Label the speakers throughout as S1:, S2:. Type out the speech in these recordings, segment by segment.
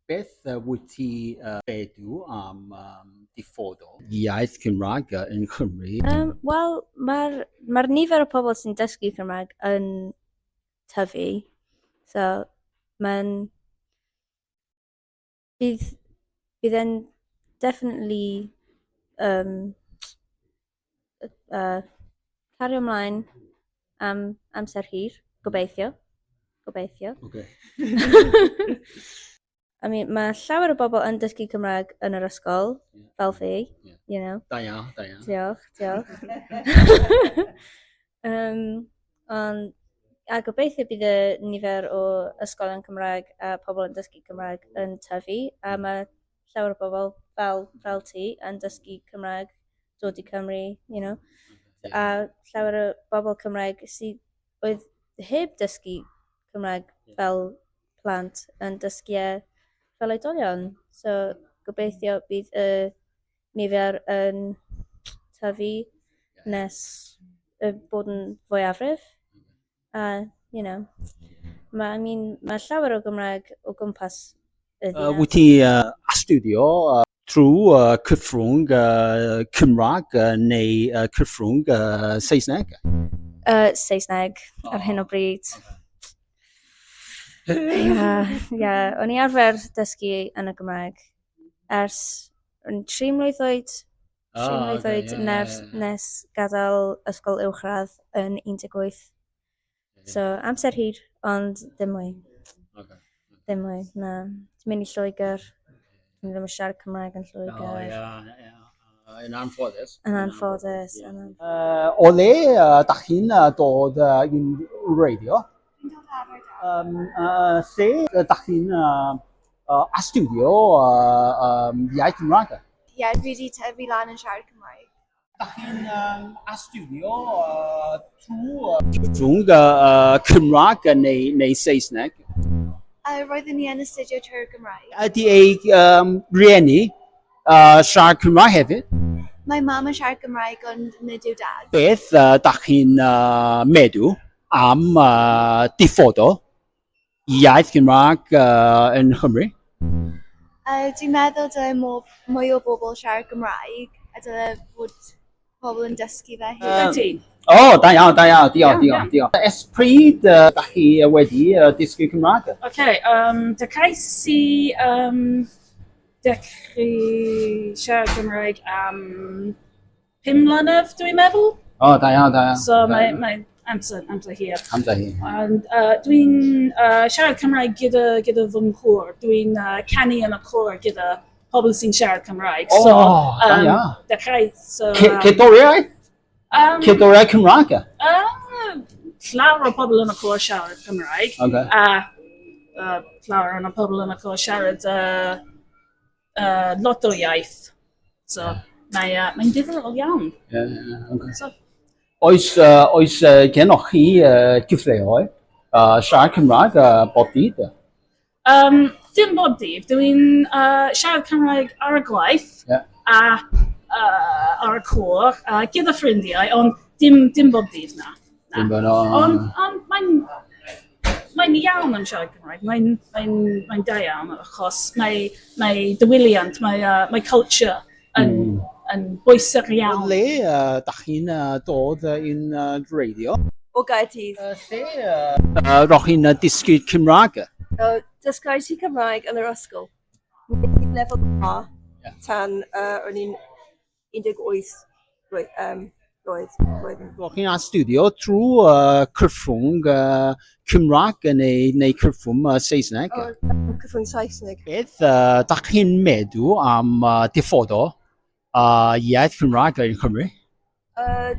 S1: Beth wyt ti feddwl am dyfodol iaith Cymraeg yn Nghymru?
S2: Wel, mae'r ma nifer o pobl sy'n dysgu Cymraeg yn tyfu. So, mae'n... Bydd e'n definitely cario ymlaen am amser hir, gobeithio. Gobeithio. I mean, mae llawer o bobl yn dysgu Cymraeg yn yr ysgol, fel fi, you know.
S1: Da iawn, da iawn.
S2: Diolch, diolch. Ond, a gobeithio bydd y nifer o ysgolion Cymraeg a pobl yn dysgu Cymraeg yn tyfu, a mae llawer o bobl fel ti yn dysgu Cymraeg, dod i Cymru. A llawer o bobl Cymraeg sydd oedd heb dysgu Cymraeg fel plant yn dysgu e fel oedolion. So gobeithio bydd y nifer yn tyfu nes y bod yn fwyafrif. A I mean, mae llawer o Gymraeg o gwmpas y ddinas.
S1: Wyt ti astudio trwy cyfrwng Cymraeg neu cyfrwng Saesneg?
S2: Saesneg ar hyn o bryd. Ie, o'n i arfer dysgu yn y Gymraeg ers o'n 3 mlwydd oed. 3 mlwydd oed nes gadael ysgol uwchradd yn 18. So, amser hir, ond ddim mwy. Ddim mwy, na. Dwi'n mynd i Lloegr. Dwi'n ddim yn siarad Cymraeg yn Lloegr.
S1: O, ie. Yn anffodus.
S2: Yn anffodus. Yn anffodus.
S1: O le da chi'n dod i'n radio?
S3: Dwi'n dod o Aberdare.
S1: Lle da chi'n astudio iaith Cymraeg?
S3: Ie, yeah, dwi wedi tyfu lan yn siarad Cymraeg.
S1: Da chi'n astudio trwy cyfrwng Cymraeg neu Saesneg?
S3: Roeddwn i yn astudio trwy'r Gymraeg.
S1: Ydy ei rieni siarad Cymraeg hefyd?
S3: Mae mam yn siarad Cymraeg, ond nid yw dad.
S1: Beth da chi'n meddwl am dyfodol iaith Gymraeg yn Nghymru?
S3: Dwi'n meddwl dylai mwy o bobl siarad Cymraeg a dylai fod pobl yn dysgu fe hefyd.
S4: Ti?
S1: O, oh, da iawn, da iawn, diolch,
S4: Iawn,
S1: diolch,
S4: iawn.
S1: Diolch. Ers pryd da chi wedi dysgu Cymraeg?
S4: OK, dechreuais i dechrau siarad Cymraeg am 5 mlynedd, dwi'n meddwl.
S1: O, oh, da iawn, da iawn.
S4: So
S1: Da
S4: mae,
S1: iawn.
S4: mae amser hir.
S1: Amser hir.
S4: And dwi'n siarad Cymraeg gyda fy nghôr. Dwi'n canu yn y côr gyda pobl sy'n siarad Cymraeg.
S1: O,
S4: So,
S1: da iawn.
S4: Dechrau. So,
S1: Cerddoriaeth? Cerddoriaeth Cymraeg?
S4: Llawer o pobl yn y côr siarad Cymraeg. A llawer o'n pobl yn y côr siarad lot o iaith. So, mae'n diddorol iawn.
S1: Yeah, okay.
S4: So,
S1: Oes gennych chi gyfleoedd siarad Cymraeg bob dydd?
S4: Dim bob dydd. Dwi'n siarad Cymraeg ar y gwaith a ar y côr gyda ffrindiau, ond dim bob dydd, na. Na.
S1: Dim bod, o.
S4: Ond mae'n iawn am siarad Cymraeg. Mae'n da iawn achos mae diwylliant, mae culture yn bwysig
S1: O
S4: iawn.
S1: le da chi'n dod i'n radio?
S5: O Gaerdydd.
S1: Lle roch chi'n dysgu Cymraeg?
S5: Dysgais i Cymraeg yn yr ysgol. Nes i lefel A tan o'n i'n 18 blwyddyn.
S1: Roch chi'n astudio trwy cyfrwng Cymraeg neu cyfrwng Saesneg?
S5: O, cyfrwng Saesneg.
S1: Beth da chi'n meddwl am dyfodol iaith Cymraeg yn Cymru?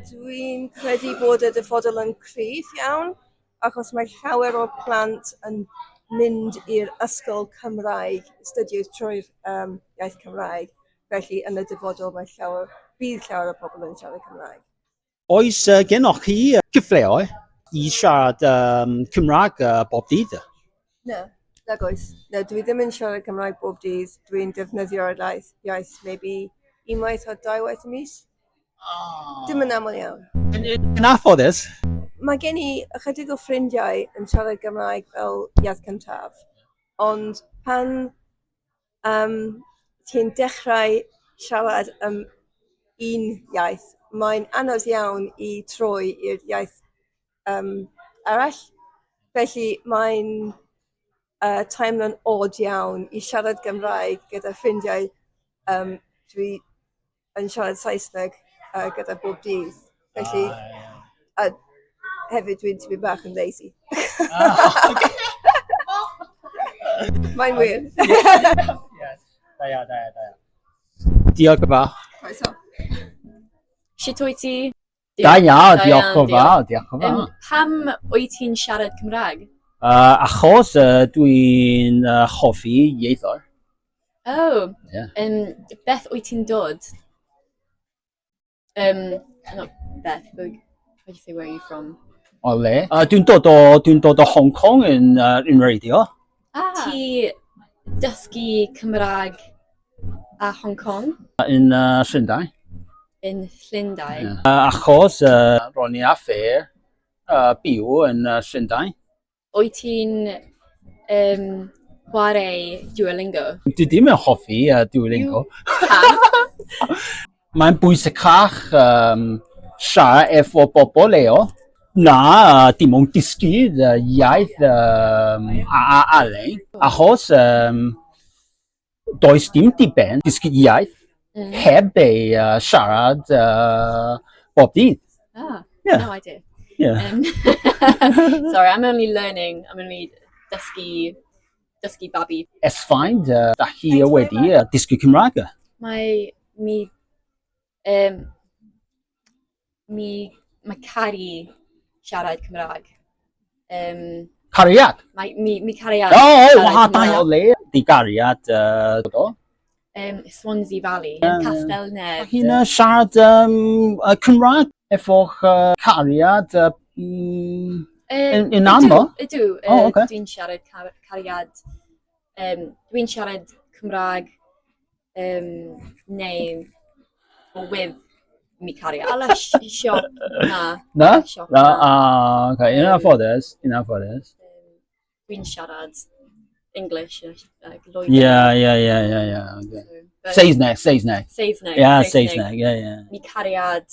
S5: Dwi'n credu bod y dyfodol yn cryf iawn, achos mae llawer o plant yn mynd i'r ysgol Cymraeg, astudio trwy'r iaith Cymraeg. Felly yn y dyfodol bydd llawer o pobl yn siarad Cymraeg.
S1: Oes gennych chi gyfleoedd i siarad Cymraeg bob dydd?
S5: Na, nag oes. Na, dwi ddim yn siarad Cymraeg bob dydd. Dwi'n defnyddio'r iaith maybe unwaith o dauwaith y mis. Dim yn aml iawn.
S1: Yn anffodus.
S5: Mae gen i ychydig o ffrindiau yn siarad Gymraeg fel iaith cyntaf, ond pan ti'n dechrau siarad am un iaith, mae'n anodd iawn i troi i'r iaith arall. Felly mae'n teimlo'n od iawn i siarad Gymraeg gyda ffrindiau dwi yn siarad Saesneg gyda bob dydd. Felly, a hefyd dwi'n tipyn bach yn lazy. Mae'n wir.
S1: Da iawn, da iawn, da iawn. Diolch yn fawr.
S5: Croeso.
S6: Sut wyt ti?
S1: Da iawn, diolch yn fawr, diolch yn fawr.
S6: Pam wyt ti'n siarad Cymraeg?
S1: Achos dwi'n hoffi ieithoedd.
S6: Oh,
S1: Yeah.
S6: Beth wyt ti'n dod? Not Beth, but how do you say where are you from?
S1: O le? Dwi'n dod o Hong Kong yn radio.
S6: Ah. Ti dysgu Cymraeg a Hong Kong?
S1: Yn Llundain.
S6: Yn Llundain?
S1: Yeah. Achos ro'n i arfer byw yn Llundain.
S6: Wyt ti'n chwarae Duolingo?
S1: Dwi ddim yn hoffi Duolingo.
S6: Pam?
S1: Mae'n bwysicach siarad efo bobl leol na dim ond dysgu iaith ar-lein. Achos does dim diben dysgu iaith heb ei siarad bob dydd.
S6: Ah,
S1: Yeah.
S6: no idea. Sorry, I'm only learning. I'm only dysgu babi.
S1: It's fine, da chi wedi dysgu Cymraeg?
S6: Mae mi, mae caru siarad Cymraeg.
S1: Cariad?
S6: Mae mi cariad
S1: O,
S6: siarad
S1: wa, da
S6: Cymraeg.
S1: o le di gariad do?
S6: Swansea Valley, Castell Nedd.
S1: Hi'n siarad Cymraeg efo'ch cariad yn aml?
S6: Ydw,
S1: Oh, ocê.
S6: Dwi'n siarad cariad. Dwi'n siarad Cymraeg neu with mi cariad. Ala siop na.
S1: Na?
S6: Siop
S1: Na,
S6: na.
S1: ah, okay. Yn anffodus, yn anffodus.
S6: Dwi'n siarad English, Loegr.
S1: Yeah. Okay.
S6: So, but
S1: Saesneg, Saesneg.
S6: Saesneg.
S1: Yeah, Saesneg, yeah.
S6: Mi cariad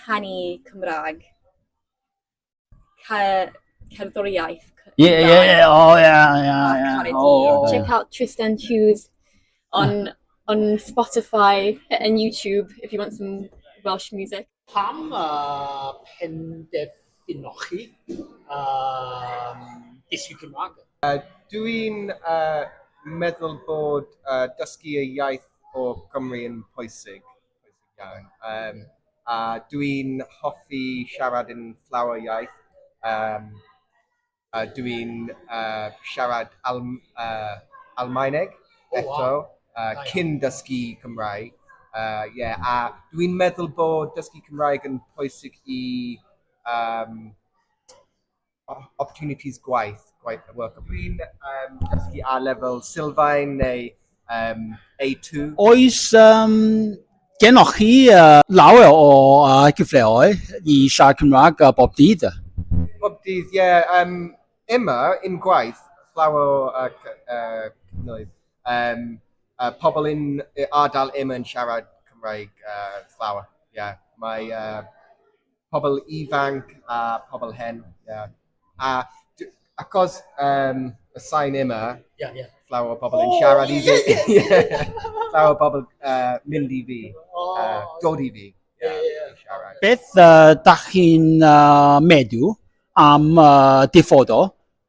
S6: canu Cymraeg. Cerddoriaeth Cymraeg.
S1: Yeah. Oh, yeah.
S6: Cariad.
S1: Oh,
S6: Check out Tristan Hughes on Spotify and YouTube if you want some Welsh music.
S1: Pam penderfynoch chi dysgu Cymraeg?
S7: Dwi'n meddwl bod dysgu y iaith o Gymru yn pwysig, pwysig iawn. A dwi'n hoffi siarad yn llawer iaith. A dwi'n siarad Almaeneg eto, cyn dysgu Cymraeg. Yeah, a dwi'n meddwl bod dysgu Cymraeg yn pwysig i opportunities gwaith, gwaith work. Dwi'n dysgu ar lefel sylfaen neu A2.
S1: Oes gennoch chi lawer o gyfleoedd i siarad Cymraeg bob dydd?
S7: Bob dydd, ie. Yeah, yma, yn gwaith, llawer o cymroedd, pobl yn ardal yma yn siarad Cymraeg llawer. Yeah. Mae pobl ifanc a pobl hen. Yeah. A achos y sain yma, llawer o pobl yn siarad i fi. Llawer o pobl mynd i fi, dod i fi. Yeah, i siarad.
S1: Beth dach chi'n meddwl am dyfodol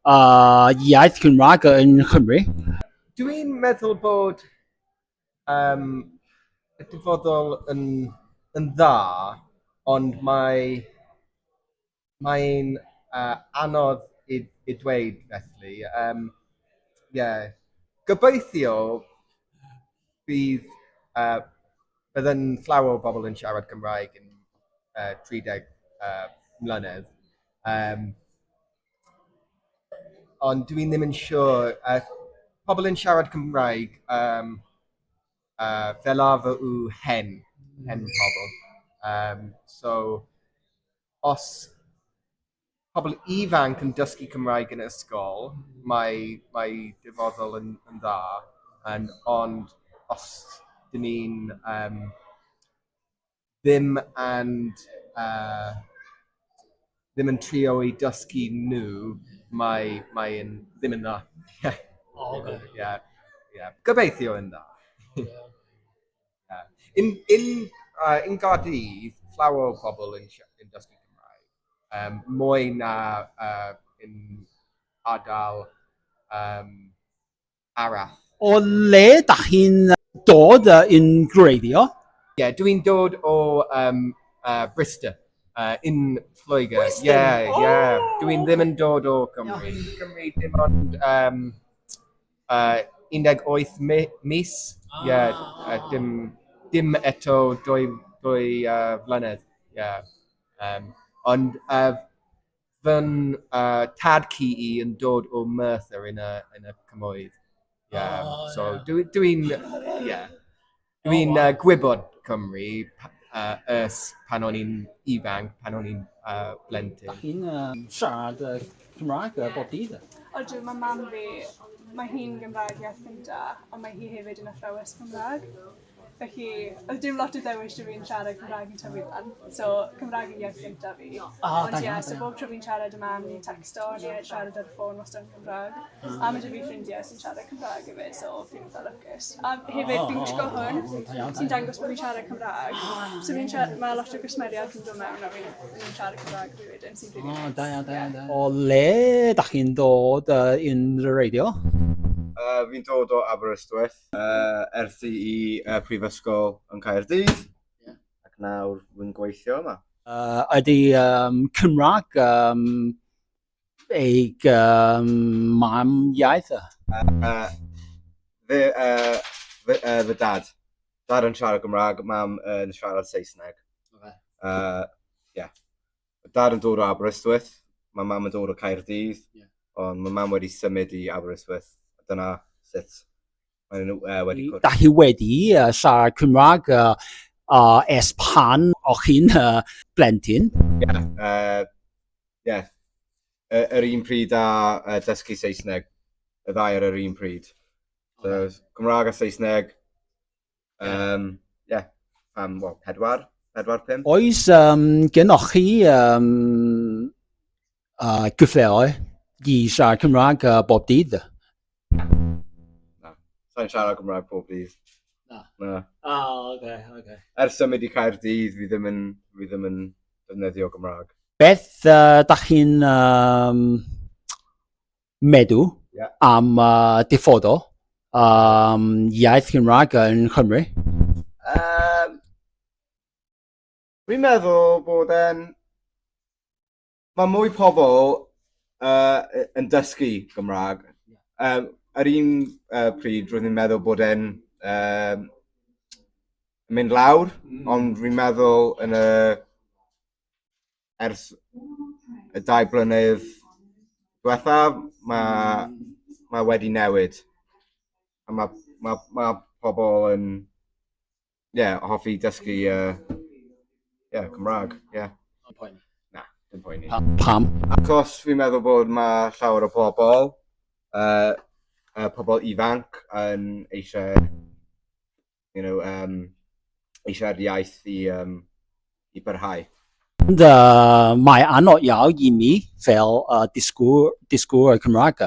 S1: iaith Cymraeg yn Nghymru?
S7: Dwi'n meddwl bod y dyfodol yn dda, ond mae'n anodd i dweud felly. Yeah. Gobeithio bydd yn llawer o bobl yn siarad Cymraeg yn 30 mlynedd. Ond dwi'n ddim yn siŵr. Pobl yn siarad Cymraeg fel arfer yw hen pobl. So, os pobl ifanc yn pobl ifanc yn dysgu Cymraeg yn ysgol, mae, mae dyfodol yn, yn dda, and, ond os dyn ni'n um, ddim and, ddim yn trio i dysgu nhw, mae, mae yn, ddim yn dda.
S1: Oh, okay.
S7: Yeah, yeah. Gobeithio yn dda. Yeah. In, in, in Gaerdydd, llawer o pobl yn, yn dysgu Cymraeg. Um, mwy na in ardal arall.
S1: O le da chi'n dod yn gwreiddio?
S7: Ie, yeah, dwi'n dod o Bristol, in Lloegr.
S1: Bristol?
S7: Yeah,
S1: Oh!
S7: yeah. Dwi'n ddim yn dod o Cymru. Cymru dim ond 18 mi mis. Yeah, dim, dim eto dwy, dwy flynedd. Yeah. Ond fy tad ci i yn dod o Merthyr yn y, yn y cymoedd. Yeah.
S1: Oh,
S7: so
S1: yeah.
S7: dwi'n dwi yeah. Dwi'n oh, wow. Gwybod Cymru ers pan o'n i'n ifanc, pan o'n i'n blentyn.
S1: Da chi'n siarad Cymraeg bob dydd?
S8: Odw, mae mam fi, mae hi'n Gymraeg iaith gynta, ond mae hi hefyd yn athrawes Cymraeg. Felly, oedd dim lot o ddewis 'da fi'n siarad Cymraeg yn tyfu lan. So, Cymraeg yw iaith gynta fi.
S1: Ah,
S8: Ond
S1: da
S8: ie,
S1: iawn,
S8: so
S1: da
S8: bob tro fi'n siarad â mam, ni'n texto, neu siarad ar y ffôn wastad yn Cymraeg. A mae 'da fi ffrindiau sy'n siarad Cymraeg hefyd, so fi'n eitha lwcus. A hefyd, fi'n gwisgo hwn,
S1: da iawn, da
S8: sy'n dangos bod fi'n siarad Cymraeg. So fi'n siarad, mae lot o gwsmeriaid yn dod mewn a fi'n fi'n siarad Cymraeg fi wedyn, sy'n rili
S1: Oh,
S8: neis.
S1: da iawn, da iawn, da iawn. O le da chi'n dod yn radio?
S9: Fi'n dod o Aberystwyth, ers i i Prifysgol yn Caerdydd, ac nawr fi'n gweithio yma.
S1: Ydy Cymraeg eich mam iaith?
S9: Fy, fy, fy dad. Dad yn siarad Gymraeg, mam yn siarad Saesneg.
S1: Okay.
S9: Yeah. Dad yn dod o Aberystwyth, mae mam yn dod o Caerdydd,
S1: Ie.
S9: ond mae mam wedi symud i Aberystwyth. Dyna sut maen nhw wedi cwrdd.
S1: Da chi wedi siarad Cymraeg ers pan o'ch chi'n blentyn?
S9: Ie, yeah. Yr un pryd â dysgu Saesneg. Y ddau ar yr un pryd. So, Cymraeg a Saesneg. Yeah. Am, well, pedwar, pedwar, pump.
S1: Oes gennych chi gyfleoedd i siarad Cymraeg bob dydd?
S9: Na. Sa'n siarad Cymraeg pob dydd.
S1: Na.
S9: Na.
S1: Ah, okay, okay.
S9: Ers symud i Caerdydd, fi ddim yn, fi ddim yn defnyddio Gymraeg.
S1: Beth da chi'n meddwl am dyfodol iaith Cymraeg yn Nghymru?
S9: Fi'n meddwl bod e'n... Mae mwy pobl yn dysgu Gymraeg. Ar un pryd, roedd i'n meddwl bod e'n mynd lawr, ond fi'n meddwl yn y... ers y 2 blynedd diwethaf, mae, mae wedi newid. A mae, mae, mae pobl yn yeah, hoffi dysgu yeah, Cymraeg. Yeah. Na, dim poeni.
S1: Pam?
S9: Achos fi'n meddwl bod mae llawer o bobl, pobl ifanc yn eisiau, eisiau'r iaith i, i barhau.
S1: Ond mae anodd iawn i mi fel dysgwr, dysgwr Cymraeg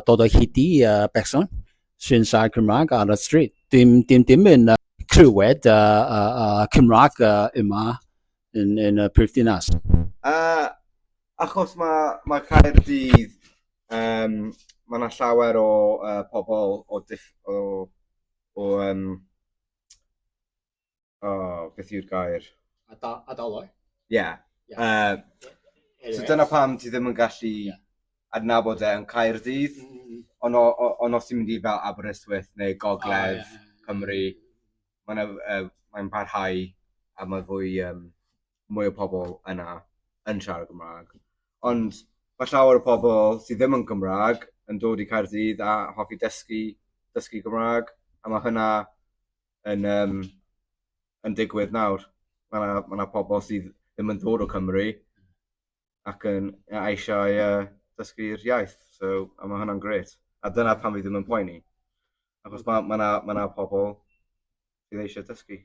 S1: dod o hyd i person sy'n siarad Cymraeg ar y stryd. Dim, dim, dim yn clywed Cymraeg yma yn, yn y prifddinas.
S9: Achos mae, mae Caerdydd, mae yna llawer o pobl o, diff, o, o, oh, beth yw'r gair?
S1: Ardaloedd?
S9: Yeah. So dyna pam ti ddim yn gallu adnabod e yn Caerdydd, ond ond os ti'n mynd i fel Aberystwyth neu Gogledd Cymru, mae'n mae'n parhau a mae fwy, mwy o pobl yna yn siarad Gymraeg. Ond mae llawer o pobl sydd ddim yn Gymraeg yn dod i Caerdydd a hoffi dysgu, dysgu Gymraeg, a mae hynna yn, yn digwydd nawr. Mae yna ma pobl sydd ddim yn dod o Cymru ac yn eisiau dysgu'r iaith. So, a mae hwnna'n grêt. A dyna pam fi ddim yn poeni. Achos mae ma na, ma na pobl sydd eisiau dysgu.